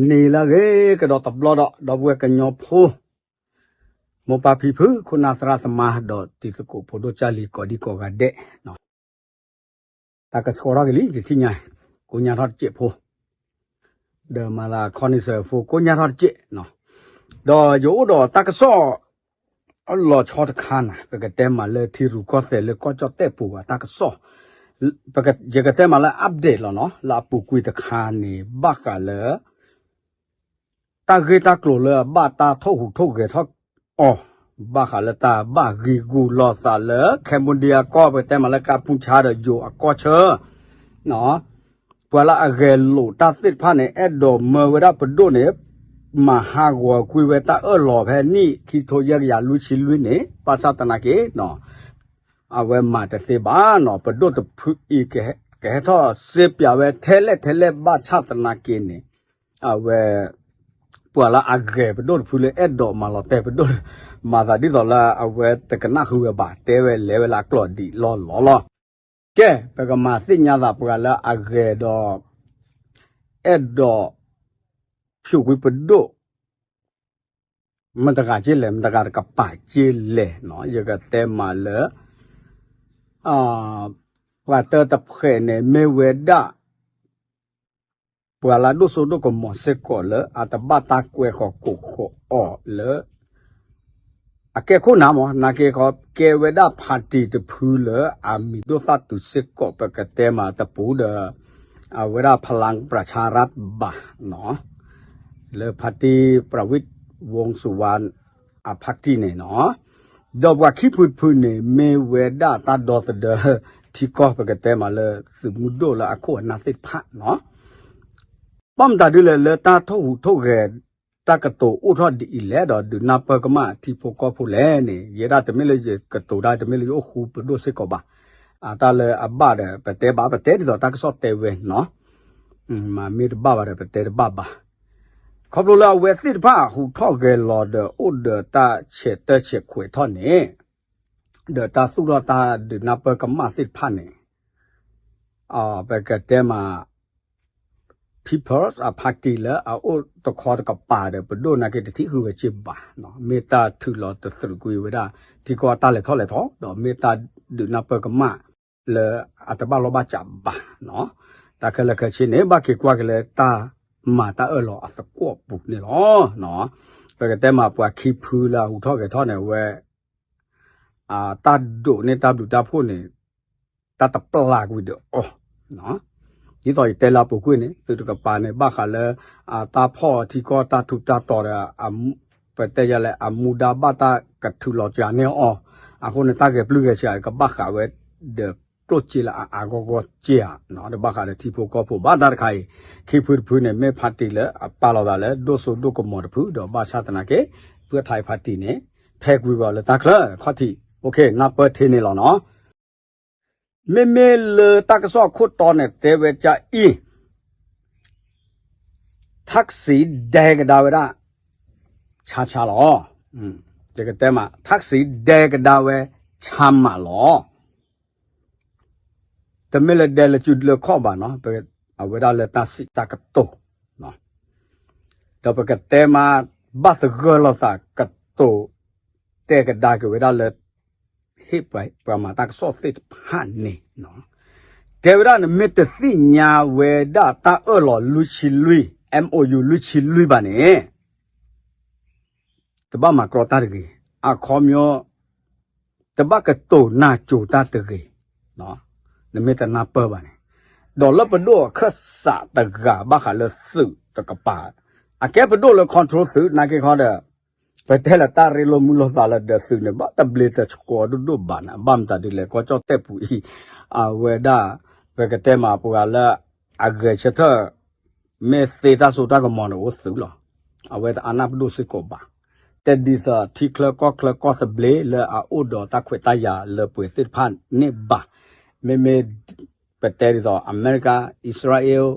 န့ၣ်လၢအဂ့ၤကဒီးတဘျီဒီး ဒီပုၢ်ဝဲၢ်ကညီဖိ မိၢ်ပၢ်ဖံဖု ခိၣ်နၢ်သရၣ်သမါ ဒီးတံၤသကိးဖိဒိၣ်ကၢ်လံၤကိးဒံကိးဂၤဒဲး, တၢ်ကဆှီထီၣ်က့ၤလံ တထံၣ်ညါ ကိညါထီၣ်တစဲးဖိ ဒီးမၤသးခီန့ၣ်စၢၤဖိကိညါထီၣ်တစဲး, ဒီးယအိၣ်ဒီးတၢ်ကစီၣ် အလီၤဆီတခါန့ၣ် ပကတဲမးလၢထံရူၢ်ကီၢ်သဲးလၢကီၢ်ကၠီၣ်တဲၣ်ပူၤအတၢ်ကစီၣ်, ယကတဲမးလၢ update လီၤနီၤ လၢအပူၤကွံာ်တခါန့ၣ် ဘၣ်ဃးလၢ တၢ်ဂ့ၢ်တၢ်ကျိၤလၢအဘၣ်တၢ်ထိၣ်ဟူးထိၣ်ဂဲၤထီၣ်အီၤ, ဘၣ်ဃးလၢတၢ်ဘၣ်ဂံာ်ဂူာ်လိာ်သးလၢ Cambodia ကီၢ် ပကတဲမးလၢ ကၢ်ပူၣ်ဆါ ဒီးယိၤအကီၢ်ဆၢ ပှၤလၢအဂဲၤလိာ်တၢ်သ့ၣ်တဖၣ်န့ၣ် အဲၣ်ဒိးမၢဝဲဒၣ်ပဒိၣ်န့ၣ် မၤဟးဂီၤကွံာ်ဝဲတၢ်အၢၣ်လီၤဖဲနံၣ်ခံထိယဲၢ်ကယၤလွံၢ်ဆံလွံၢ်န့ၣ် ဘၣ်ဆၣ်သနာ်က့ အဝဲမၤတသ့ဘၣ်နီၤ ပဒိၣ်တဖုအံၤ ကဟဲထီၣ်စ့ပၠးဝဲထဲလဲၣ်ထဲလဲၣ်ဘၣ်ဆၣ်သနာ်က့န့ၣ် အဝဲ ပှၤလၢအဂဲၤပဒိၣ်တဖုလၢအဲၣ်ဒိးမၤလီၤတဲာ်ပဒိၣ် မၤသးဒ်သိးလၢအဝဲတကနၣ်ဃုာ်ဝဲဘၣ် တဲဝဲလဲၤဝဲလၢအကျိာ်ဒံးလီၢ်လီၢ်လီၤ. ကဲ ပကမၤသ့ၣ်ညါသးပှၤလၢအဂဲၤဒီး အဲၣ်ဒိး ဖျိးကွံာ်ပဒိၣ် မတၤတဂၤက့လဲၣ် မတၤတဂၤတကပၤက့လဲၣ်နီၤ ယကတဲမးလၢ ပှၤတၢတဖှဲးန့ၣ် မ့ၢ်ဝဲဒၣ် ပှၤလၢအဒိၣ်စိဒိၣ်ကမီၤစ့ၢ်ကီးလၢ အတဘၣ်တၢ်ကွဲဃီၤကိးဃီၤအီၤလၢ အကဲခိၣ်နၢ်မး နာ်က့ခီ ကဲဝဲဒၣ် party တဖုလၢ အမံၤဒိၣ်သၣ်တုၤစ့ၢ်ကီး ပကတဲမးတပူၤဒီး အဝဲဒၣ် พลังประชารัฐ ဘၣ်နီၤ လၢ party ประวิตร วงษ์สุวรรณ အ party န့ၣ်နီၤ ဒီးပှၤခံဖုတဖုန့ၣ် မ့ၢ်ဝဲဒၣ်တၢ်ဒီသဒၢ ထံကီၢ် ပကတဲမးလၢ သုးမုၢ်ဒိၣ်လၢအခိၣ်အနၢ်သ့ၣ်တဖၣ်နီၤ ဘၣ်မတၤဒ်လဲၣ် လၢတၢ်ထိၣ်ဟူးထိၣ်ဂဲၤ တၢ်ကတိၤအိၣ်ထီၣ်ဒ်အံၤလဲၣ် ဒီးဒုးနၢ်ပၢၢ်ကမၣ်ထံဖိကီၢ်ဖိလဲၣ်န့ၣ် ယဲဒၣ်တမ့ၢ်လၢယကတိၤတၢ် တမ့ၢ်လၢယအိၣ်ဃူပဒိၣ်စ့ၢ်ကီးဘၣ်. အတၢ်လၢအဘၣ်ဒီး ပတဲဘၣ် ပတဲဒ်သိးတၢ်ကစီၣ်တဲဝဲနီၤ မ့ၢ်တဘၣ်ဘၣ်ဒီး ပတဲတဘၣ်ဘၣ်. ခီဖျိလၢအဝဲသ့ၣ်တဖၣ်ဟူးထီၣ်ဂဲၤလီၤဒီး အိၣ်ဒီးတၢ်ဆဲးတၢ်ဆဲးခွဲးထီၣ်န့ၣ် ဒီးတၢ်သူၣ်ထီၣ်တၢ်ဒုးနၢ်ပၢၢ်ကမၣ်သ့ၣ်တဖၣ်န့ၣ် ပကတဲမး People's Party လၢအအိၣ်တခီတကပၤဒီး ပဒိၣ်နာ်က့တထံၣ်ဃုာ်ဝဲက့ဘၣ်. မ့ၢ်တၢ်ထုးလီၤတသရုးကွံာ်ဝဲဒၣ် ထံကီၢ်တၢ်လဲၤထီၣ်လဲၤထီ ဒီးမ့ၢ်တၢ်ဒုးနၢ်ပၢၢ်ကမၣ်လၢအတဘၣ်လီၢ်ဘၣ်စးဘၣ်. တၢ်ခဲလၢာ်ခဲဆ့န့ၣ် ဘၣ်က့ၤကွၢ်က့ၤလၢတၢ်မၤတၢ်အၢၣ်လီၤအသကိးပူၤန့ၣ်လီၤ. ပကတဲမးပှၤခံဖုလၢအဟူးထီၣ်ဂဲၤထီၣ်န့ၣ် အဝဲ တၢ်ဒိးန့ၢ်တၢ်ဘျုးတၢ်ဖှိၣ်န့ၣ် တၢ်တပျၢ်ကွံာ်ဒီးအီၤ ဒ်သိးယတဲလၢအပူၤကွံာ်န့ၣ် သုးတကပၤန့ၣ် ဘၣ်ဃးလၢ တၢ်ဖီၣ်ထံကီၢ်တၢ်ထူးတၢ်တီၤဒီး ပတဲယၤလဲၣ် အမူဒါဘၣ်တၢ်ကထုးလီၤကၤန့ၢ်အီၤ, အဃိန့ၣ် တၢ်ဂဲၤပျုၢ်ဂဲၤဆှးကဘၣ်ဃးဝဲ ဒီးကျိၣ်စ့လၢအအါဂီၢ်ဂီၢ်စ့ဧါ, ဒီးဘၣ်ဃးဒီးထံဖိကီၢ်ဖိဘၣ်တၢ်တခါအံၤ, ခံဖုတဖုန့ၣ် မ့ၢ် party လၢအပာ်လီၤသးလၢ ဒိၣ်စိဒိၣ်ကမီၤတဖု ဒီးဘၣ်ဆၣ်သနာ်က့ ဖုအထါအံၤ party န့ၣ် ဖဲကွံာ်ဝဲလၢတၢ်ချၢခီၣ်ထံး, နၢ်ပၢၢ်ထဲန့ၣ်လီၤနီၤ. မ့မ့ၢ်လၢတၢ်ကစီၣ်အခိၣ်တီန့ၣ် တဲဝဲကအံၤ ထၣ်စံဒဲကဒါဝဲဒၣ် ဆါဆါလီၤ. ယကတဲမး ထၣ်စံဒဲကဒါဝဲ ဆါမးလီၤ. တမ့ၢ်လၢဒဲလၢစုလၢခီၣ်ဘၣ်နီၤ, အဝဲဒၣ်လၢတၢ်စံးတၢ်ကတိၤ ဒီးပကတဲမး ဘၣ်သဂၢၢ်လိာ်သးကတိၤ တဲကဒါက့ၤဝဲဒၣ်လၢ ဟ့ၣ်ပှၤမၤတၢ်ကစီၣ်သ့ၣ်တဖၣ်န့ၣ်, တဲဝဲဒၣ်နမ့ၢ်တသ့ၣ်ညါဝဲဒၣ်တၢ်အၢၣ်လီၤလွံၢ်ဆံလွံၢ် MOU လွံၢ်ဆံလွံၢ်ဘၣ်န့ၣ် တဘၣ်မၤကြီတၢ်တဂ့ၤ, အခီပညီ တဘၣ်ကတိၤနၢ်ကၠိၤတၢ်တဂ့ၤ, နမ့ၢ်တနၢ်ပၢၢ်ဘၣ်န့ၣ်, ဒီးလၢပဒိၣ်အခၢၣ်စးတဂၤဘၣ်ဃးလၢသုးတကပၤ, အကဲပဒိၣ်လၢ control သုး နာ်က့ခီဒီး ပတဲလၢတၢ်ရ့လိာ်မုာ်လိာ်သးလၢဒီးသုးန့ၣ် ဘၣ်တဘျ့တဆှီဒိၣ်ဒိၣ်ဘၣ်န့ၣ် ဘၣ်မတၤဒ်လဲၣ် ကီၢ်ကၠီၣ်တဲၣ်ပူၤအံၤ အဝဲဒၣ် ပကတဲမးပှၤလၢ အဂဲၤဆၢထၢၣ် မ့ၢ်သ့တၢ်စိတၢ်ကမီၤန့ၣ်အိၣ်သုးလီၤ. အဝဲတအါနၢ်ပဒိၣ်စ့ၢ်ကီးဘၣ်. တဒ်သိးထံချၢကီၢ်ချၢကီၢ်သဘျ့လၢအအိၣ်ဒီးတၢ်ခွဲးတၢ်ယာ်လၢပှဲၤသ့ၣ်တဖၣ်န့ၣ်ဘၣ်. မ့မ့ၢ် ပတဲဒ်သိး အမဲရကၤ အံၣ်စရ့လး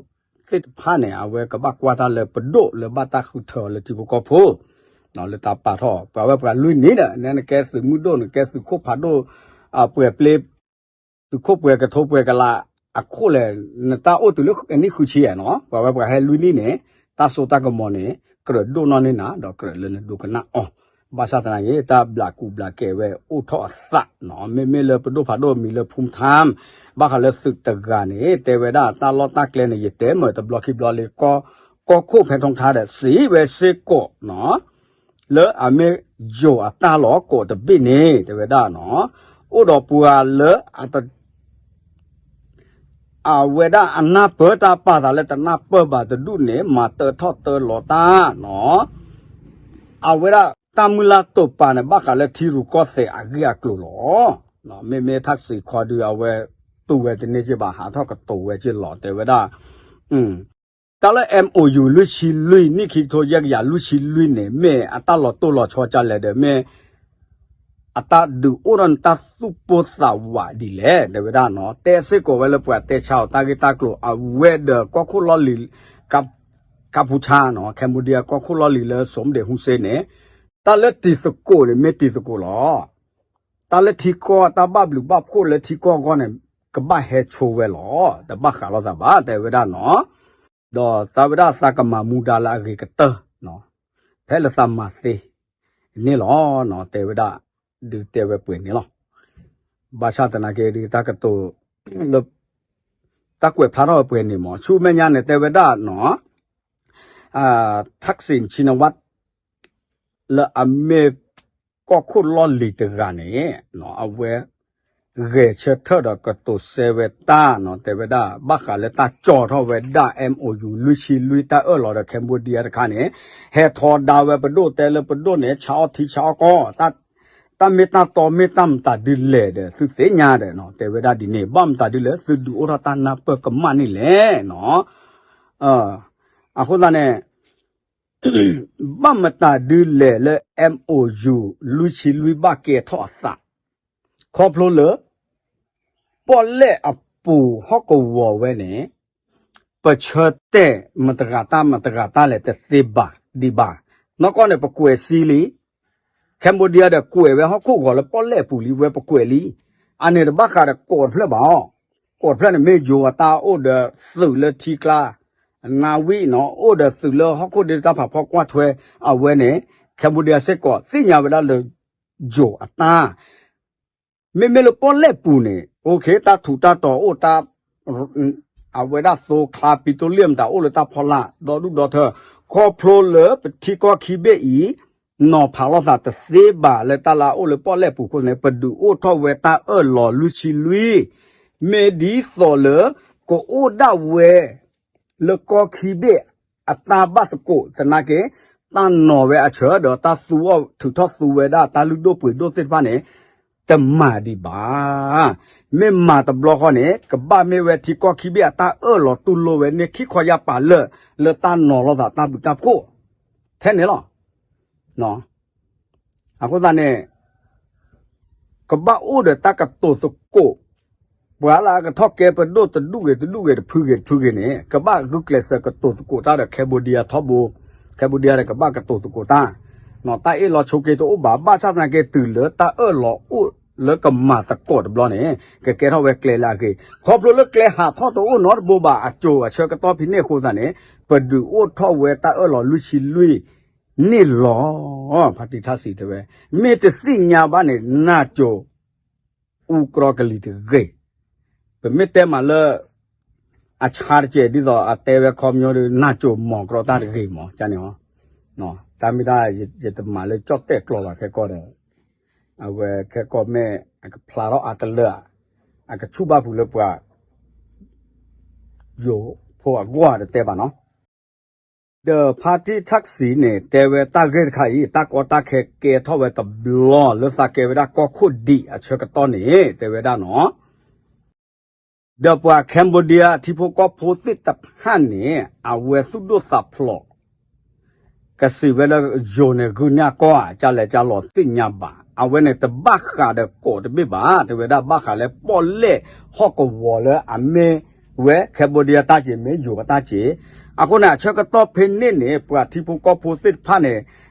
သ့ၣ်တဖၣ်န့ၣ် အဝဲကဘၣ်ကွၢ်တၢ်လၢပဒိၣ်လၢဘၣ်တၢ်ဃုထၢအီၤလၢထံဖိကီၢ်ဖိ လၢတၢ်ပာ်ထီၣ် ပှၤဝဲပှၤလွံၢ်နံၣ်ဒီး နကဲသုးမုၢ်ဒိၣ် နကဲသုးခိၣ်ဖးဒိၣ် ပှဲၤပျ့ သုးခိၣ်ပှဲၤကထိပှဲၤကလး အခိၣ်လဲၣ် နတၢ်အိၣ်တုၤလၢအနံၣ်ဃုဆံဧါနီၤ ပှၤဝဲပှၤဟဲလွံၢ်နံၣ်န့ၣ် တၢ်စိတၢ်ကမီၤန့ၣ် ကြၢးဒိၣ်နီၢ်န့ၢ်နၤ ဒီးကြၢးလၢနဒိကနၣ်အီၤ. ဘၣ်ဆၣ်သနာ်က့ တၢ်ဘျးကူဘျးကဲဝဲအိၣ်ထီၣ်အသးနီၤ, မ့မ့ၢ်လၢပဒိၣ်ဖးဒိၣ်မံၤလၢ ဖူထၢမ် ဘၣ်ဃးလၢသုးတဂၤန့ၣ် တဲဝဲဒၣ်တၢ်လီၢ်တၢ်ကျဲန့ၣ် ယတဲမ့ၢ်တဘျီခံဘျီလံ ကီၢ်ခိၣ်ဖဲထီထါဒီး စံးဝဲစ့ၢ်ကီးနီၤ လၢအမ့ၢ်ယိၤအတၢ်လီၢ်ကိးတဘ့ၣ်န့ၣ် တဲဝဲဒၣ်နီၤ, အိၣ်ဒီးပှၤလၢအတ အဝဲဒၣ်အနၢ်ပၢၢ်တၢ်ပာ်သးလၢတနၢ်ပၢၢ်ဘၣ်တဒူၣ်န့ၣ် မၤတၢထီၣ်တၢလီၤတၢ်နီၤ, အဝဲဒၣ်တၢ်မုၢ်လၢ်တိာ်ပာ်န့ၣ် ဘၣ်ဃးလၢထံရူၢ်ကီၢ်သဲးအဂ့ၢ်အကျိၤလီၤ. မ့မ့ၢ်ထၣ်စံးခီဒုးအဝဲတူၢ်ဝဲတန့ၢ်က့ဘၣ် ဟးထီၣ်ကတိၤဝဲက့လီၤ တဲဝဲဒၣ် တၢ်လၢ MOU လွံၢ်ဆံလွံၢ် နံၣ်ခံကထိယဲၢ်ကယၤလွံၢ်ဆံလွံၢ်န့ၣ် မ့ၢ်အတၢ်လီၤတိၢ်လီၤဆီကလဲၣ်ဒီး မ့ၢ်အတၢ်ဒုးအိၣ်ထီၣ်န့ၣ်တၢ်သူၣ်ပိၢ်သးဝးဒ်လဲၣ် တဲဝဲဒၣ်နီၤ, တဲစ့ၢ်ကီးဝဲလၢပှၤတဲဆါအီၤတၢ်ဂ့ၢ်တၢ်ကျိၤ အဝဲဒီးကီၢ်ခိၣ်လီၢ်လံၤ ကၢ်ဖူဆါနီၤ Cambodia ကီၢ်ခိၣ်လီၢ်လံၤလၢ စိမဒ့ၣ်ဟူစ့န့ၣ် တၢ်လၢတံၤသကိးန့ၣ် မ့ၢ်တံၤသကိးလီၤ. တၢ်လၢထံကီၢ်တၢ်ဘၣ်ဘျုးဘၣ်ဖှိၣ်လၢထံကီၢ်အဂီၢ်န့ၣ် ကဘၣ်ဟဲဆိဝဲလီၤ. တဘၣ်ဃးလိာ်သးဘၣ် တဲဝဲဒၣ်နီၤ, ဒီးသးဝဲဒၣ်သးကမၤမူဒါလၢအဂ့ၤကတၢၢ် ဖဲလၢသးမၤသ့န့ၣ်လီၤ. တဲဝဲဒၣ် ဒုးတဲဝဲပှဲၤန့ၣ်လီၤ. ဘၣ်ဆၣ်သနာ်က့ဒုးတၢ်ကတိၤလၢ တၢ်ကွဲးဖျါထီၣ်ဝဲပှဲၤန့ၣ်မး ဆူမဲာ်ညါန့ၣ် တဲဝဲဒၣ်နီၤ ထၣ်စံၣ် ခၠံၣ်နဝး လၢအမ့ၢ်ကီၢ်ခိၣ်လီၢ်လံၤတဂၤန့ၣ် အဝဲ ဂဲၤဆၢထၢၣ်ဒီးကတိၤစဲဝဲတၢ်နီၤ တဲဝဲဒၣ် ဘၣ်ဃးလၢတၢ်ကၠီထီၣ်ဝဲဒၣ် MOU လွံၢ်ဆံလွံၢ် တၢ်အၢၣ်လီၤဒီး Cambodia တခါန့ၣ် ဟဲထီဒါဝဲပဒိၣ်တဲလၢပဒိၣ်န့ၣ် ဆါအီၣ်ထံဆါအီၣ်ကီၢ် တၢ်မ့ၢ်တၢ်တီမ့ၢ်တၢ်မတၤဒုလဲၣ်ဒီး သုသ့ၣ်ညါဒီး တဲဝဲဒၣ်ဒ်န့ၣ် ဘၣ်မတၤဒုလဲၣ် သုဒုးအိၣ်ထီၣ်တၢ်နၢ်ပၢၢ်ကမၣ်န့ၣ်လဲၣ်နီၤ. အဃိသတးန့ၣ် ဘၣ်မတၤဒုလဲၣ်လၢ MOU လွံၢ်ဆံလွံၢ်ဘၣ်ကဲထီၣ်အသး ခီဖျိလၢ ပီၣ်လဲၣ်အပူၤဟီၣ်ကဝီၤဝဲန့ၣ် ပဆၢတဲာ်မတဂၤတၢ်မတဂၤတၢ်လဲၣ်တသ့ဘၣ်ဒံးဘၣ်. နီၢ်ကီၢ်န့ၣ် ပကွဲးစ့လံ Cambodia ဒီးကွဲးဝဲဟီၣ်ခိၣ်ဂီၤလၢပီၣ်လဲၣ်အပူၤလံ ဝဲပကွဲးလံ. အန့ၣ်တဘၣ်ဃးဒီးကိးတဖျၢၣ်ဘၣ်အီၤ, ကိးတဖျၢၣ်န့ၣ်မ့ၢ်ယိၤအတၢ်အိၣ်ဒီးသုးလၢထံကျါ နဝံၣ်နီၤ အိၣ်ဒီးသုးလၢဟီၣ်ခိၣ်ဒ့တၢ်ဖးဖီကွၢ်ထွဲအဝဲန့ၣ် Cambodia စ့ၢ်ကီးသ့ၣ်ညါဝဲဒၣ်လၢယိၤအတၢ် မ့မ့ၢ်လၢပီၣ်လဲၣ်ပူၤန့ၣ် okay တၢ်ထူးတၢ်တီၤအိၣ်တၢ် အဝဲဒၣ်သိချါ petroleum တၢ်အိၣ်လၢတၢ်ဖီလာ် ဒီဒူၣ်ဒီထၢ ခီဖျိလၢပထံကီၢ်ခံဘ့ၣ်အံၤ နီၤဖးလိာ်သးတသ့ဘၣ်လၢတၢ်လၢအအိၣ်လၢပီၣ်လဲၣ်ပူၤအဃိန့ၣ် ပဒုးအိၣ်ထီၣ်ဝဲတၢ်အၢၣ်လီၤလွံၢ်ဆံလွံၢ် မ့ၢ်ဒ်သိးလၢ ကအိၣ်ဒၣ်ဝဲ လၢကီၢ်ခံဘ့ၣ်အတၢ်ဘၣ်သကိးသနာ်က့ တၢ်နီၤဝဲအဆၢဒီးတၢ်သူအီၣ်ထုးထီၣ်သူဝဲဒၣ်တၢ်လုၢ်ဒိၣ်ပှ့ၤဒိၣ်သ့ၣ်တဖၣ်န့ၣ် တမၤဒံးဘၣ်. မ့ၢ်မၤတဘျီဃီန့ၣ် ကဘၣ်မ့ၢ်ဝဲထံကီၢ်ခံဘ့ၣ်အတၢ်အၢၣ်လီၤတူၢ်လိာ်ဝဲန့ၣ် ခံခီယၢ်ပာ်လၢာ် လၢတၢ်နီၤလိာ်သးတၢ်ဘျုးတၢ်ဖှိၣ် ထဲန့ၣ်လီၤ. အဃိသတးန့ၣ် ကဘၣ်အိၣ်ဒီးတၢ်ကတိၤသကိး ပှၤလၢအကထီၣ်ကဲပဒိၣ်တဒူၣ်ဂ့ၤတဒူၣ်ဂ့ၤ တဖုဂ့ၤတဖုဂ့ၤန့ၣ် ကဘၣ်ဂုာ်ကျဲးစၢးကတိၤသကိးတၢ်ဒီး Cambodia ထီဘိ, Cambodia ဒီးကဘၣ်ကတိၤသကိးတၢ်, တၢ်အ့ၣ်လိာ်ဆိးက့တအိၣ်ဘၣ်, ဘၣ်ဆၣ်သနာ်က့တုၤလၢတၢ်အၢၣ်လီၤအိၣ်လၢကမၤသကိးတဘျီန့ၣ် ကကဲထီၣ်ဝဲကျဲလၢအဂ့ၤ, ခီဖျိလၢကျဲဟးထီၣ်တအိၣ်နီတဘိဘၣ် အစိၤအဆၢကတီၢ်ဖဲန့ၣ်အဃိသတးန့ၣ် ပဒုးအိၣ်ထီၣ်ဝဲတၢ်အၢၣ်လီၤလွံၢ်ဆံလွံၢ် န့ၣ်လီၤ. ဖါတံၢ်ထၣ်စံးတဲဝဲ, မ့ၢ်တသ့ၣ်ညါဘၣ်န့ၣ် နၢ်စိၤအူကြီကလံၤတဂ့ၤ. ပမ့ၢ်တဲမးလၢ အဆါတကဲး ဒ်သိးအတဲဝဲခီပညီဒီး နၢ်စိၤမီၤကြီတၢ်တဂ့ၤမး ကန့ၣ်, တၢ်မ့ၢ်တၢ် ယတမၤလၢကၠီၣ်တဲာ်ကျီဘၣ်ခဲကီၢ်ဒီး အဝဲခဲကီၢ်မ့ၢ်အကဖျါထီၣ်အါတလၢာ်, အကဆူၣ်ဘၣ်ဖုးလၢပှၤ ယိၤဖိအဂီၢ်တတဲဘၣ်နီၤ. ဒီးဖါတံၢ်ထၣ်စံးန့ၣ် တဲဝဲတၢ်ဂ့ၢ်တခါအံၤ တၢ်ကီတၢ်ခဲကဲထီၣ်ဝဲတဘျီလၢသးကဲဝဲဒၣ်ကီၢ်ခိၣ်ဒံးအဆၢကတီၢ်န့ၣ် တဲဝဲဒၣ်နီၤ. ဒီးပှၤ Cambodia ထံဖိကီၢ်ဖိသ့ၣ်တဖၣ်န့ၣ် အဝဲသူၣ်ဒိၣ်သးဖျိး ကစံးဝဲလၢယိၤန့ၣ် ဂုာ်ညၣ်ကီၢ်ဧါ ကလဲၤကလီၤသ့ၣ်ညါဘၣ်. အဝဲန့ၣ်တဘၣ်ဃးဒီးကိးတဘ့ၣ်ဘၣ်, တဲဝဲဒၣ်ဘၣ်ဃးလၢပီၣ်လဲၣ်ဟီၣ်ကဝီၤလၢအမ့ၢ်ဝဲ Cambodia တၢ်က့ၤ မ့ၢ်ယိၤအတၢ်က့ၤ. အဃိန့ၣ် အဆၢကတီၢ်ဖဲန့ၣ်န့ၣ် ပှၤထံဖိကီၢ်ဖိသ့ၣ်တဖၣ်န့ၣ်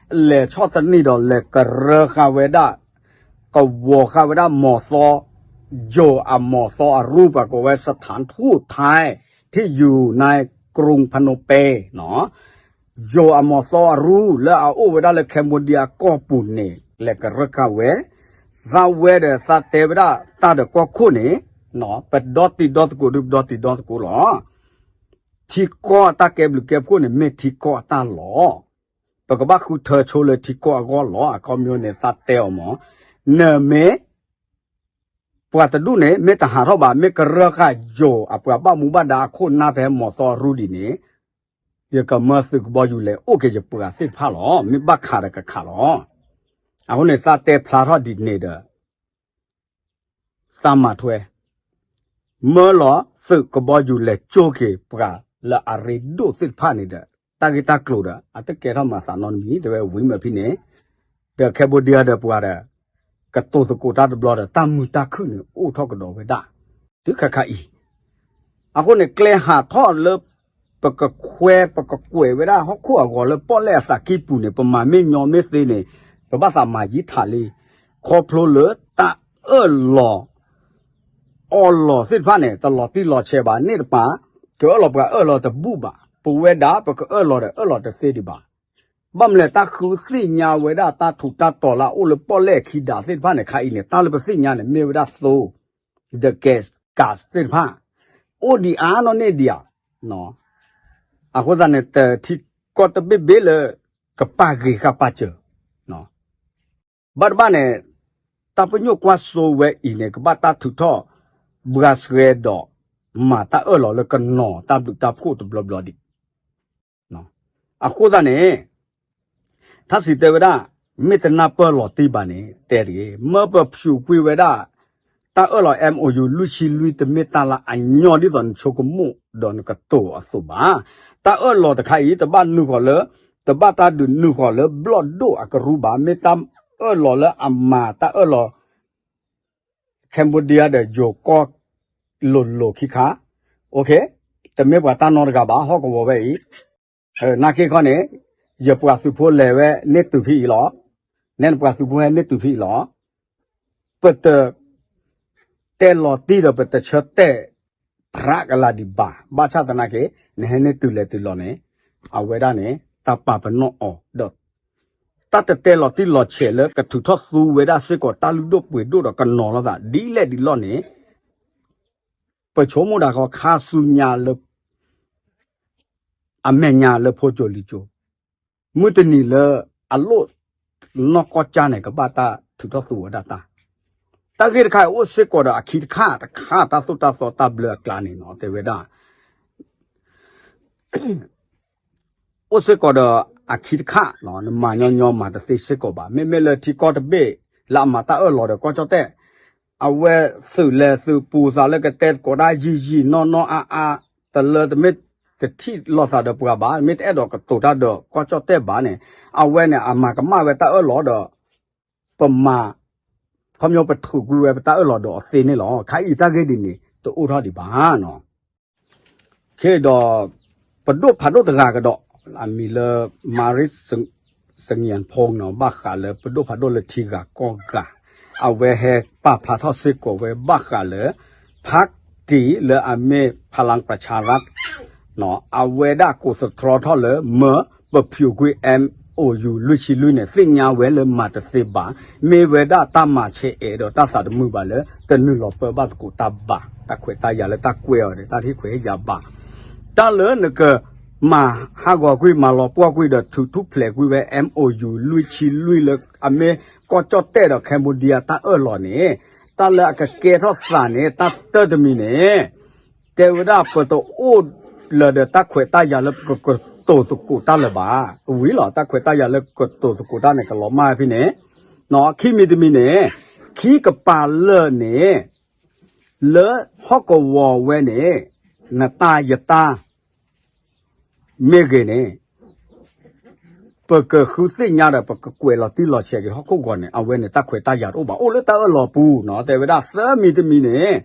လဲၤဆီၣ်သနံးဒီးလဲၤကရၢဃာ်ဝဲဒၣ် ကဝီၤဃာ်ဝဲဒၣ်မီၤသီ ယိၤအမီၤသီအရူၢ် ပှၤကိးဝဲ สถานทูตไทย ที่อยู่ในกรุงพนมเปญ နီၤ. ယိၤအမီၤသီအရူလၢအအိၣ်ဝဲဒၣ်လၢ Cambodia ကီၢ်ပူၤန့ၣ် လဲၤကရၢကရိဝဲ, သးဝဲဒီးသးတဲဝဲဒၣ်တၢ်ဒီးကီၢ်ခိၣ်န့ၣ်, ပဒီတံၤဒီသကိးဒုးပဒီတံၤဒီသကိးလီၤ. ထံကီၢ်အတၢ်ကဲဘျုးကဲဖှိၣ်န့ၣ် မ့ၢ်ထံကီၢ်အတၢ်လီၢ်, ပကဘၣ်ဃုထၢဆိလၢထံကီၢ်အဂီၢ်လီၤ. အခီပညီန့ၣ် သးတဲအီၤမး, နမ့ၢ် ပှၤတဒူၣ်န့ၣ် မ့ၢ်တဟးထီၣ်ဘၣ်, မ့ၢ်ကရၢဃာ်ယိၤအပှၤဘၣ်မူဘၣ်ဒါအခိၣ်နၢ်ဖဲမီၤသီအရူဒ်န့ၣ်, ယကမၢသုးကဘီယူၤလဲၤအိၣ်က့ၤယပှၤသ့ၣ်တဖၣ်လီၤ. မ့ၢ်ဘၣ်ခးဒီးကခးလီၤ. အဃိန့ၣ် သးတဲဖျါထီၣ်ဒ်န့ၣ်ဒီး သးမၤထွဲ မၢလီၤသုးကဘီယူၤလဲၤကၠိက့ၤပှၤလၢအရ့ဒိၣ်သ့ၣ်တဖၣ်န့ၣ်ဒီး တၢ်ဂ့ၢ်တၢ်ကျိၤဒီး အတကဲထီၣ်မၤသးနီတမံၤ တဲဝဲဝံၤမးဖဲန့ၣ်, ဒီး Cambodia ဒီးပှၤဒီး ကတိၤသကိးတၢ်တဘျီဒီး တၢ်မုာ်တၢ်ခုၣ်န့ၣ် အိၣ်ထီၣ်ကဒီးဝဲဒၣ် တုၤခါခါအံၤ အဃိန့ၣ် ကျဲဟးထီၣ်လၢ ပကခွဲ ပကကွဲးဝဲဒၣ်ဟီၣ်ခိၣ်အဂီၤလၢပီၣ်လဲၣ်အသးကံၢ်ပူၤန့ၣ် ပမၤမ့ၢ်ညီမ့ၢ်သ့န့ၣ် ပဘၣ်သးမၤယံၤထးလံ, ခီဖျိလၢတၢ်အၢၣ်လီၤ အီၣ်လီၤသ့ၣ်တဖၣ်န့ၣ် တလီၤတံၢ်လီၤဆဲးဘၣ်န့ၣ်တပၤ, ကအၢၣ်လီၤပှၤအၢၣ်လီၤတဘူၣ်ဘၣ်, ပဝဲဒၣ်ပကအၢၣ်လီၤဒီးအၢၣ်လီၤတသ့ဒံးဘၣ်. ဘၣ်မနုၤလဲၣ်တၢ်ဃုသ့ၣ်ညါဝဲဒၣ်တၢ်ထူးတၢ်တီၤလၢအအိၣ်လၢပီၣ်လဲၣ်အခံဒးသ့ၣ်တဖၣ်န့ၣ် ခါအံၤန့ၣ် တၢ်လၢပသ့ၣ်ညါန့ၣ် မ့ၢ်ဝဲဒၣ်သိ the gas, gas သ့ၣ်တဖၣ် အိၣ်ဒံးအါနီၢ်န့ၢ်ဒံးဧါ. အဃိသတးန့ၣ် တထံကီၢ်တဘ့ၣ်ဘ့ၣ်လၢ ကပာ်ဂ့ၤဃာ်ပာ်စၢၤ ဘၣ်တဘၣ်န့ၣ် တၢ်ပညိၣ်ကွၢ်စိဝဲအံၤန့ၣ် ကဘၣ်တၢ်ထုးထီၣ် ဘှါဆှဲဒီး မၤတၢ်အၢၣ်လီၤလၢကနီၤတၢ်ဘျုးတၢ်ဖှိၣ်တဘျီဘျီဒံး. အဃိသတးန့ၣ် ထါစံးတဲဝဲဒၣ် မ့ၢ်တနၢ်ပၢၢ်လီၤတံၢ်ဘၣ်န့ၣ် တဲတဂ့ၤ, မၢပဖျိးကွံာ်ဝဲဒၣ် တၢ်အၢၣ်လီၤ MOU လွံၢ်ဆံလွံၢ် တမ့ၢ်တၢ်လၢအညီဒ်သိးနဆိကမိၣ်ဒီးနကတိၤအသိးဘၣ်. တၢ်အၢၣ်လီၤတခါအံၤ တဘၣ်နုာ်ဃီၤလၢ တဘၣ်တၢ်ဒုးနုာ်ဃီၤလၢဘျီၣ်ဒိၣ်အကရူၢ်ဘၣ်, မ့ၢ်တၢ်အၢၣ်လီၤလၢအမၤတၢ်အၢၣ်လီၤ Cambodia ဒီးယိၤကီၢ်လိၤလိၤခံခါ, တမ့ၢ်ပှၤတၢ်နီတဂၤဘၣ် ဟီၣ်ကဝီၤဝဲအံၤ, နာ်က့ခီန့ၣ် ယပှၤသုးဖိလဲၤဝဲန့ၢ်တုၤဖဲအံၤလီၤ, နဲနပှၤသုးဖိဟဲန့ၢ်တုၤဖဲအံၤလီၤ. ပတ တဲလီၤတံၢ်ဒီးပတဆၢတဲာ် ဖြးကလၤဒံးဘၣ်, ဘၣ်ဆၣ်သနာ်က့ နဟဲန့ၢ်တုၤလဲၤတုၤလီၤန့ၣ် အဝဲဒၣ်န့ၣ် တၢ်ပာ်ပနီၣ်အီၤဒီး တၢ်တတဲလီၤတံၢ်လီၤဆဲးလၢကထုးထီၣ်သူဝဲဒၣ်စ့ၢ်ကီးတၢ်လုၢ်ဒိၣ်ပှ့ၤဒိၣ်ဒီးကနီၤလိာ်သးဒ်လဲၣ်ဒ်လဲၣ်န့ၣ် ပဆိကမိၣ်ဒၣ်ဃီခါဆူညါလၢ အမဲာ်ညါလၢဖိကၠိလံၤကၠိ, မုၢ်တနံၤလၢအလိၣ်နီၢ်ကီၢ်ကၠၢန့ၣ် ကဘၣ်တၢ်ထုးထီၣ်သူဝဲဒၣ်တၢ်, တၢ်ဂ့ၢ်တခါအံၤအိၣ်စ့ၢ်ကီးဒီးအခံတခါတခါ တၢ်သိၣ်တၢ်သီတၢ်ဘျၢအကျါန့ၣ်နီၤ တဲဝဲဒၣ် အိၣ်စ့ၢ်ကီးဒီးအခံတခါ, နမၤညီညီမၤတသ့စ့ၢ်ကီးဘၣ်. မ့မ့ၢ်လၢထံကီၢ်တဘ့ၣ်လၢအမၤတၢ်အၢၣ်လီၤဒီးကီၢ်ကၠီၣ်တဲၣ်, အဝဲသုးလဲၤသုးပူၤသးလၢကတဲသကိးတၢ်ယံာ်ယံာ်နီၢ်နီၢ်အါအါ, တလၢတမ့ၢ်တထံၣ်လိာ်သးဒီးပှၤဘၣ်, မ့ၢ်တအဲၣ်ဒိးကတိၤတၢ်ဒီးကီၢ်ကၠီၣ်တဲၣ်ဘၣ်န့ၣ်, အဝဲန့ၣ်အမၤကမၣ်ဝဲတၢ်အၢၣ်လီၤဒီး ပမၤ ခီပညီပထုးကွံာ်ဝဲပတၢ်အၢၣ်လီၤဒီးအီၤသ့န့ၣ်လီၤ. ခဲအံၤတၢ်ဂ့ၢ်ဒ်န့ၣ် တအိၣ်ထီၣ်ဒံးဘၣ်နီၤ. ခဲဒီး ပဒိၣ်ဖးဒိၣ်တဂၤကဒီး အမံၤလၢ Maris Sangyan Phone နီၤ ဘၣ်ဃးလၢပဒိၣ်ဖးဒိၣ်လၢထံဂၤကီၢ်ဂၤ, အဝဲဟဲပာ်ဖျါထီၣ်စ့ၢ်ကီးဝဲဘၣ်ဃးလၢ party လၢအမ့ၢ် Phalang Pracharath အဝဲဒၣ်ကိးသတြီထီၣ်လၢမၢပဖျိးကွံာ် MOU လွံၢ်ဆံလွံၢ်န့ၣ် သ့ၣ်ညါဝဲလၢမၤတသ့ဘၣ်, မ့ၢ်ဝဲဒၣ်တၢ်မၤဆဲးအဲးဒီးတၢ်သးတမုာ်ဘၣ်လၢ တနုာ်လီၤပၢဘၣ်သကိးတၢ်ဘၣ်, တၢ်ခွဲးတၢ်ယာ်လၢတၢ်ကွဲးအီၤန့ၣ် တၢ်တဟ့ၣ်ခွဲးဟ့ၣ်ယာ်ဘၣ်. တၢ်လၢနက မၤဟးဂီၤကွံာ်မၤလီၤပှီၢ်ကွံာ်ဒီးထုးထူၣ်ဖျဲးကွံာ်ဝဲ MOU လွံၢ်ဆံလွံၢ်လၢအမ့ၢ်ကီၢ်ကၠီၣ်တဲၣ်ဒီး Cambodia တၢ်အၢၣ်လီၤန့ၣ်, တၢ်လၢအကကဲထီၣ်သးန့ၣ် တၢ်တၢတမံၤန့ၣ် တဲဝဲဒၣ်ပတအိၣ်လၢၤဒီးတၢ်ခွဲးတၢ်ယာ်လၢပကကတိၤသကိးတၢ်လၢၤဘၣ်. ဝံၤလီၤ တၢ်ခွဲးတၢ်ယာ်လၢကတိၤသကိးတၢ်န့ၣ် ကလီၤမၢ်ဖဲန့ၣ်, ခံမံၤတမံၤန့ၣ်, ခံကပၤလၢာ်န့ၣ် လၢဟီၣ်ကဝီၤဝဲန့ၣ် နတၢ်ယတၢ် မ့ၢ်ဂ့ၤန့ၣ် ပကဃုသ့ၣ်ညါဒီး ပကကွဲးလီၤတံၢ်လီၤဆဲးက့ၤဟီၣ်ခိၣ်ဂီၤန့ၣ် အဝဲန့ၣ်တၢ်ခွဲးတၢ်ယာ်တအိၣ်ဘၣ် အိၣ်လၢတၢ်အၢၣ်လီၤပူၤနီၤ. တဲဝဲဒၣ်သၢမံၤတမံၤန့ၣ်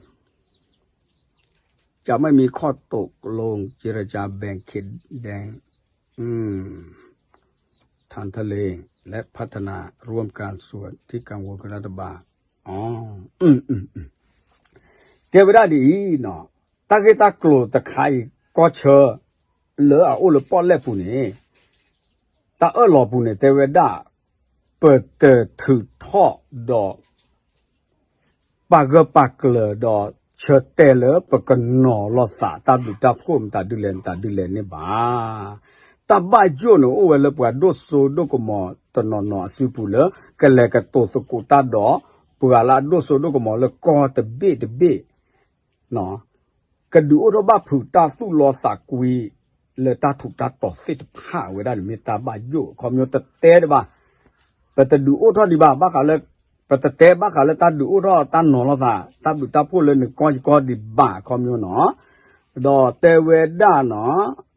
จะไม่มีข้อตกลงเจรจาแบ่งเขตแดน อืม ทางทะเล และพัฒนาร่วมกัน ส่วนที่กังวลคือรัฐบาล อ๋อ อืม อืม อืม တဲဝဲဒၣ်ဒ်အံၤနီၤ, တၢ်ဂ့ၢ်တၢ်ကျိၤတခါအံၤ ကီၢ်ဆၢ လၢအအိၣ်လၢပီၣ်လဲၣ်ပူၤန့ၣ် တၢ်အၢၣ်လီၤပူၤန့ၣ် တဲဝဲဒၣ် ပတထုးထီၣ်ဒီး ပာ်ဂၢၢ်ပာ်ကျၢၤဒီး ဆၢတဲာ်လၢပကနီၤလိာ်သး တၢ်ဘျုးတၢ်ဖှိၣ်မတၤဒုလဲၣ်မတၤဒုလဲၣ်န့ၣ်ဘၣ်. တၢ်ဘၣ်ယိၣ်န့ၣ် အိၣ်ဝဲလၢပှၤဒိၣ်စိဒိၣ်ကမီၤတနီၤနီၤအစုပူၤလၢ ကလဲၤကတိၤသကိးတၢ်ဒီး ပှၤလၢအဒိၣ်စိဒိၣ်ကမီၤလၢကီၢ်တဘ့ၣ်တဘ့ၣ် ကဒုးအိၣ်ထီၣ်ဘၣ်ဖုးတၢ်သူၣ်လီသးကွံ လၢတၢ်ထူးတၢ်တီၤသ့ၣ်တဖၣ်ဝဲဒၣ်န့ၣ် မ့ၢ်တၢ်ဘၣ်ယိၣ် အခီပညီတတဲဒံးဘၣ်. ပတဒုးအိၣ်ထီၣ်ဒံးဘၣ် ဘၣ်ဃးလၢ ပတတဲဘၣ်ဃးလၢတၢ်ဒုးအိၣ်ထီၣ်တၢ်နီၤလိာ်သး တၢ်ဘျုးတၢ်ဖှိၣ်လၢနကီၢ်ယကီၢ်ဒံးဘၣ် အခီပညီနီၤ. ဒီးတဲဝဲဒၣ်နီၤ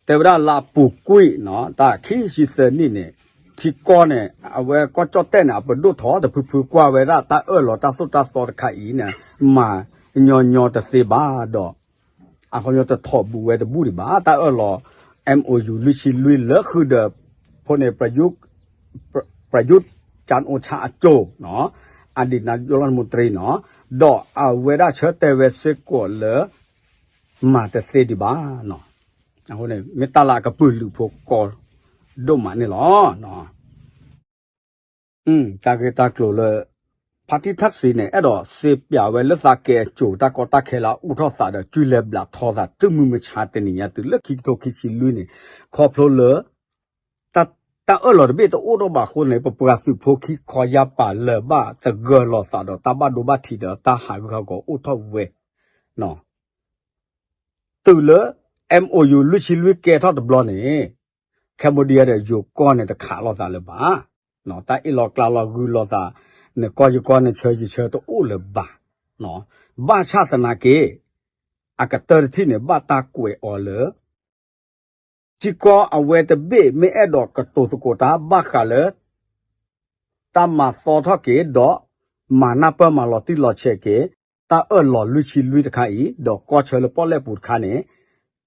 တဲဝဲဒၣ်လၢအပူၤကွံာ်နီၤ တၢ်ခံဆံသၢနံၣ်န့ၣ် ထံကီၢ်န့ၣ် အဝဲကီၢ်ကၠီၣ်တဲၣ်န့ၣ် အပဒိၣ်ထီၣ်တဖုဖုကွၢ်ဝဲဒၣ်တၢ်အၢၣ်လီၤတၢ်သိၣ်တၢ်သီတခါအံၤန့ၣ် မၤညီညီတသ့ဘၣ်ဒီး အခီပညီတထီၣ်ဘူးဝဲတဘူးဒံးဘၣ် တၢ်အၢၣ်လီၤ MOU လွံၢ်ဆံလွံၢ်လၢဃုာ်ဒီး ဖိန့ၣ် ပယူၣ် ကၠၣ်အိၣ်ဆၣ်အစိၤနီၤ အဒံးနါယိလီၢ်မူတရံနီၤ ဒီးအဝဲဒၣ်ဆၢတဲာ်ဝဲစ့ၢ်ကီးလၢ မၤတသ့ဒံးဘၣ်နီၤ. အဃိန့ၣ် မ့ၢ်တၢ်လၢအကပုာ်လုးဖိကိးဒိၣ်မးန့ၣ်လီၤ. တၢ်ဂ့ၢ်တၢ်ကျိၤလၢ ဖါတံၢ်ထၣ်စံန့ၣ် အဲၣ်ဒိးစ့ပၠးဝဲလၢသးကဲအစိၤ တၢ်ကီတၢ်ခဲလၢအအိၣ်ထီၣ်သးဒီး ကုလဲၤဘျးထီသး တုၤမုၢ်မဆါတနံၤညါတုၤလၢခံကထိခံဆံလွံၢ်န့ၣ် ခီဖျိလၢ တၢ်အၢၣ်လီၤတဘ့ၣ်တအိၣ်ထီၣ်ဘၣ်အဃိန့ၣ် ပပှၤသုးဖိခံခီယါပာ်လၢာ်ဘၣ်သဂၢၢ်လိာ်သးဒီး တၢ်ဘၣ်ဒိဘၣ်ထံးဒီးတၢ်ဟးဂူာ်ဟးဂီၤအိၣ်ထီၣ်ဝဲ တုၤလၢ MOU လွံၢ်ဆံလွံၢ်ကဲထီၣ်တဘျီန့ၣ် Cambodia ဒီးယိၤကီၢ်န့ၣ်တခးလိာ်သးလၢၤဘၣ်. တၢ်အ့ၣ်လိာ်ကျါလိာ်ဂုာ်လိာ်သး နကီၢ်ယကီၢ် နဆၢယဆၢတအိၣ်လၢၤဘၣ်. ဘၣ်ဆၣ်သနာ်က့ အကတၢၢ်တထံၣ်န့ၣ် ဘၣ်တၢ်ကွဲးအီၤလၢ ထံကီၢ်အဝဲတဘ့ၣ်မ့ၢ်အဲၣ်ဒိးကတိၤသကိးတၢ်ဘၣ်ဃးလၢ တၢ်မၤသီထီၣ်က့ၤဒီး မၤနၢ်ပၢၢ်မၤလီၤတံၢ်လီၤဆဲးက့ၤ တၢ်အၢၣ်လီၤလွံၢ်ဆံလွံၢ်တခါအံၤ ဒီးကီၢ်ဆၢလၢပီၣ်လဲၣ်ပူၤတခါန့ၣ်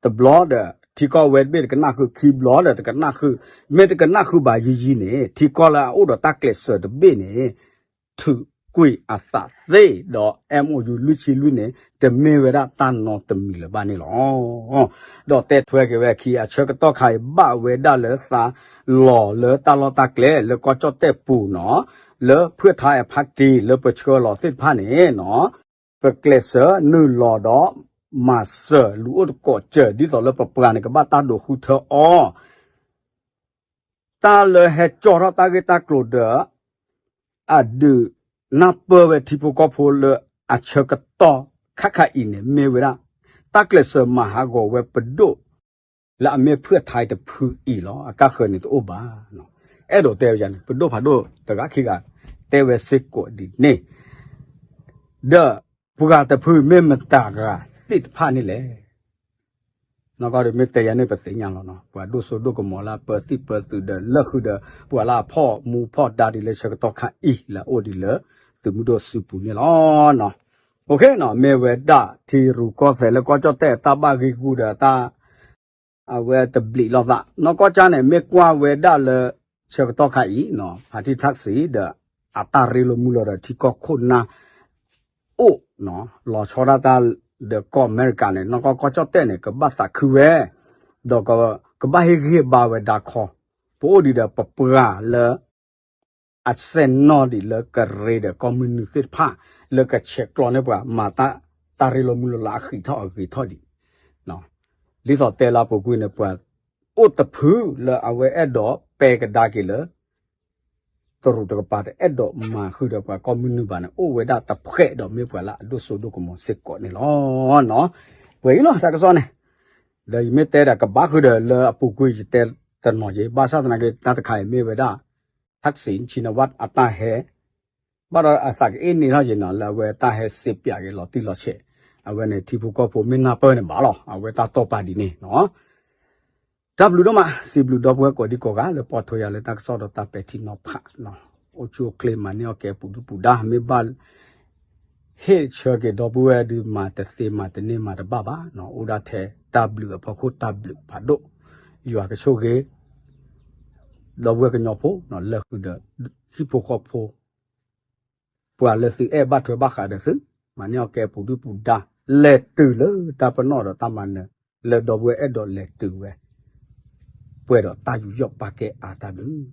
တဘျီဒီး ထံကီၢ်ဝဲတဘ့ၣ်တကနၣ်ဃုာ် ခံဘျီဒီးတကနၣ်ဃုာ် မ့ၢ်တကနၣ်ဃုာ်ဘၣ်ယံာ်ယံာ်န့ၣ် ထံကီၢ်လၢအအိၣ်ဒီးတၢ်ကျဲးစၢးတဘ့ၣ်န့ၣ် ထုးကွံာ်အသးသ့ဒီး MOU လွံၢ်ဆံလွံၢ်န့ၣ် တမ့ၢ်ဝဲဒၣ်တၢ်နီတမံၤလၢၤဘၣ်န့ၣ်လီၤ. ဒီးတဲထွဲက့ၤဝဲအခံ အဆၢကတီၢ်ခါအံၤ ဘၣ်ဝဲဒၣ်လၢသးလီၤလၢတၢ်လီၢ်တၢ်ကျဲ လၢကီၢ်ကၠီၣ်တဲၣ်ပူၤနီၤ လၢဖုၣ်ထါအဖါတံၢ် လၢပဆှၢလီၤသ့ၣ်တဖၣ်န့ၣ်နီၤ ပကျဲးစၢးနုာ်လီၤဒီး မၤစၢၤလူၤအိၣ်သကိးစၢၤ ဒ်သိးလၢပပှၤန့ၣ် ကဘၣ်တၢ်ဒိးဃုထၢအီၤ တၢ်လၢဟဲကၠီထီၣ်တၢ်ဂ့ၢ်တၢ်ကျိၤဒီး အဒုးနၢ်ပၢၢ်ဝဲထံဖိကီၢ်ဖိလၢအဆၢကတီၢ်ခါခါအံၤန့ၣ် မ့ၢ်ဝဲဒၣ် တၢ်ကျဲးစၢးမၤဟးဂီၤဝဲပဒိၣ် လၢအမ့ၢ်ဖုၣ်ထါတဖုအံၤလီၤ. အကါဃၢၤန့ၣ်တအိၣ်ဘၣ်. အဲၣ်ဒိးတဲဝဲန့ၣ် ပဒိၣ်ဖးဒိၣ်တဂၤခံဂၤ တဲဝဲစ့ၢ်ကီးဒ်န့ၣ် ဒီးပှၤတဖုမ့ၢ်မတၤဂၤသ့ၣ်တဖၣ်န့ၣ်လဲၣ်. နီၢ်ကီၢ်ဒီးမ့ၢ်တဲယၤန့ၣ်ပသ့ၣ်ညါလီၤနီၤ ပှၤဒိၣ်စိဒိၣ်ကမီၤလၢအပၢသံၣ်ပၢသုးဒီးလၢဃုာ်ဒီး ပှၤလၢအဖီၣ်မူဖီၣ်ဒါဒ်လၢဆၢကတီၢ်ခါအံၤ လၢအအိၣ်ဒ်လၢသုးမုၢ်ဒိၣ်စုပူၤန့ၣ်လီၤ. မ့ၢ်ဝဲဒၣ်ထံရူၢ်ကီၢ်သဲးလၢကီၢ်ကၠီၣ်တဲၣ်တၢ်ဘၣ်ဂ့ၢ်ဂူာ်ဒီးတၢ် အဝဲတဘျံးလိာ်သး နီၢ်ကီၢ်ကၠၢန့ၣ် မ့ၢ်ကွၢ်ဝဲဒၣ်လၢ ဆၢကတီၢ်ခါအံၤ ဖါတံၢ်ထၣ်စံဒီး အတၢ်ရ့လိာ်မုာ်လိာ်ဒီးထံကီၢ်ခိၣ်နၢ် အိၣ် လီၤဆီဒၣ်တၢ်ဒီးကီၢ်အမဲရကၤန့ၣ် နီၢ်ကီၢ်ကၠီၣ်တဲၣ်န့ၣ် ကဘၣ်သးခုဝဲ ဒီးကဘၣ်ဟ့ၣ်ဂံၢ်ဟ့ၣ်ဘါဝဲဒၣ်ခီ ပအိၣ်ဒံးဒီးပပှၤလၢ အစဲၣ်နီၣ်ဒံးလၢကရ့ဒီးကီၢ်မုၢ်နုာ်သ့ၣ်တဖၣ် လၢကဆဲးကျိးန့ၢ်ပှၤ မၤတၢ်ရ့လိာ်မုာ်လိာ်လၢအဃံးထီၣ်အဂ့ၤထီၣ်ဒံး ဒ်သိးတဲလၢအပူၤကွံာ်န့ၣ် ပှၤအိၣ်တဖုလၢအဝဲအဲၣ်ဒိးပဲကဒါက့ၤလၢ တရူးတကပၤတအဲၣ်ဒိးမၤဃုာ်ဒီးပှၤကီၢ်မုၢ်နုာ်ဘၣ်န့ၣ် အိၣ်ဝဲဒၣ်တဖှဲးဒီးမ့ၢ်ပှၤလၢအဒိၣ်စိဒိၣ်ကမီၤစ့ၢ်ကီးန့ၣ်လီၤ. ပှဲၤအံၤလီၤ တၢ်ကစီၣ်န့ၣ် ဒီးယမ့ၢ်တဲဒီးကဘၣ်ဃုာ်ဒီးလၢအပူၤကွံာ်ယတဲတနီၤက့ၤ ဘၣ်ဆၣ်သနာ်က့ တၢ်တခါအံၤမ့ၢ်ဝဲဒၣ် Thaksin Shinawatra အတၢ်ဟဲ ဘၣ်ဒီးအသးကအ့ၣ်န့ၢ်ထီၣ်က့ၤနီၤ လၢအဝဲတၢ်ဟဲစံးပၠးက့ၤလီၤတံၢ်လီၤဆဲး အဝဲန့ၣ်ထံဖိကီၢ်ဖိမ့ၢ်နၢ်ပၢၢ်န့ၣ်ဘၣ်လီၤ အဝဲတၢ်တိာ်ပာ်ဒ်န့ၣ်နီၤ တၢ်ဘျုးဒိၣ်မး စံးဘျုးဒီပုၢ်ဝဲၢ်ကိးဒံကိးဂၤလၢပိာ်ထွဲယၤလၢတၢ်ကစီၣ်ဒီးတၢ်ပဲာ်ထံနီၤဖး အိၣ်ဆူၣ်အိၣ်ချ့မၤန့ၢ်အီၣ်ကဲပူၤဒုၣ်ပူၤဒါ မ့ၢ်ဘၣ် ဟ့ၣ်ဆၢက့ၤဒီပုၢ်ဝဲၢ်ဒုးမၤတသ့မၤတန့ၢ်မၤတဘၣ်ဘၣ် အိၣ်ဒၣ်ထဲတၢ်ဘျုးအဖီခိၣ်တၢ်ဘျုးဖးဒိၣ် ယွၤကဆိၣ်ဂ့ၤ ဒီပုၢ်ဝဲၢ်ကညီဖိ လၢဃုာ်ဒီး ဟံၣ်ဖိဃီဖိ ပှၤလၢသုအဲၣ်ဘၣ်ထွဲဘၣ်ဃးဒီးသု, မၤန့ၢ်အီၣ်ကဲပူၤဒုၣ်ပူၤဒါ, လဲၤတုၤလၢတၢ်ပနီၣ်ဒီးတၢ်မၤနၢၤ, လၢဒီပုၢ်ဝဲၢ်အဲၣ်ဒိးလဲၤတုၤဝဲ, ပှဲၤဒီးတၢ်ယူးယီၣ်ပာ်ကဲအါတၢ်ဘျုး